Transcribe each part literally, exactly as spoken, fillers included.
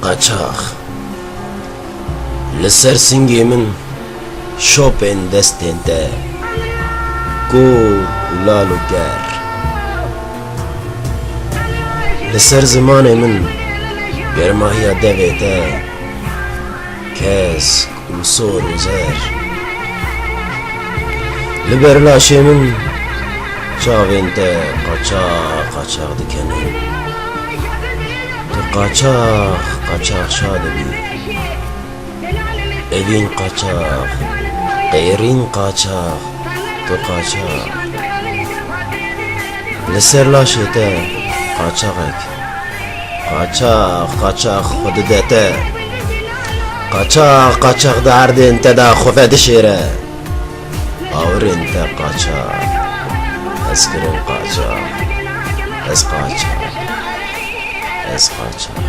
Qaçax. Li ser singê min şopên destên te, kor û lal û ker. Li ser zimanê min germahiya devê te, kesk û sor û zer. Li ber laşê min çavên te qaçax qaçax dikenin. Tu qaçax qaçax şa dibî. Evîn qaçax, qêrîn qaçax, tu qaçax. Li ser laşê te qaçaxek qaçax qaçax xwe dide te. Qaçax qaçax di erdên te de xwe vedişêre. Awirên te qaçax. Ez kirim qaçax. Ez qaçax. Ez qaçax.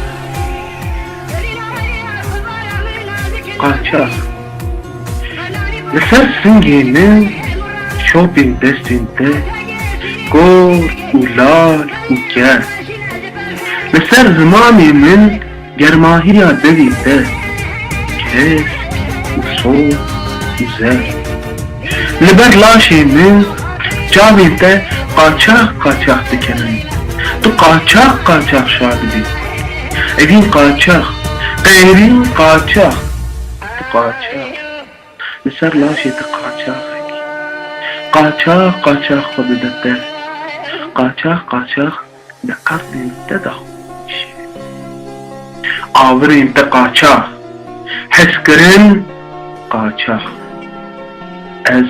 Qaçax. Li ser singê min şopên destên te, kor û lal û ker. Li ser zimanê min germahiya devê te, kesk û sor û zer. Li ber laşê min çavên te qaçax qaçax dikenin. Tu qaçax qaçax şa dibî. Evîn qaçax, qêrîn qaçax. Tu qaçax. Li ser laşê te qaçaxek. Qaçax qaçax xwe dide te. Qaçax qaçax di erdên te de xwe dişê. Avirên te qaçax. Hezkirin qaçax. Ez